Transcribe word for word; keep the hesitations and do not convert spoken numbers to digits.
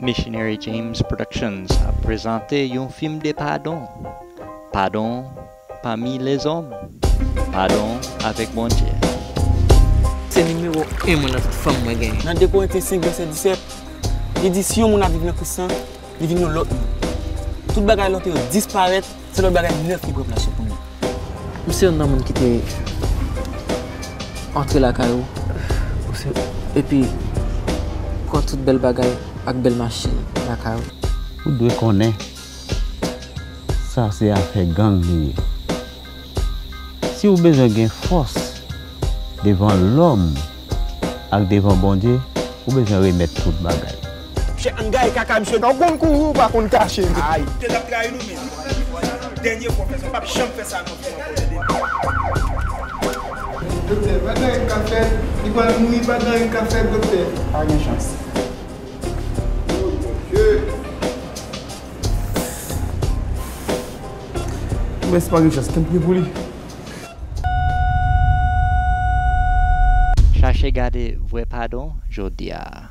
Missionary James Productions ap prezante yon fim de padon. Padon pami lezòm. Padon avèk Bondye. Se nimewo en mwen nan tout fanm mwen genyen. Nan de Korentyen senk vèsè disèt, li di si yon moun ap viv nan Kris lan, li vin yon lòt moun. Tout bagay lòt yo disparèt, se lòt bagay nèf ki pran plas yo pou nou. M se youn nan moun ki te antre lakay ou. Ou se, epi, kon tout bèl bagay ak bèl machin lakay ou. Ou dwe konnen, sa se afè gang li ye. Si w bezwen gen fòs devan lòm ak devan Bondye, ou bezwen remèt tout bagay. Chè, ann gaye kaka misye. Ou konn kouri, ou pa konn kache. Ay. Te t ap trayi nou, men. Dènye fwa w fè sa, w p ap janm fè sa non. Doktè, pa gen anyen k ka fèt. Li pral mouri, pa gen anyen k ka fèt, doktè. Pa gen chans. Oh, Bondye. Men si pa gen chans, tanpri pou li. Chache gade vrè padon jodi a.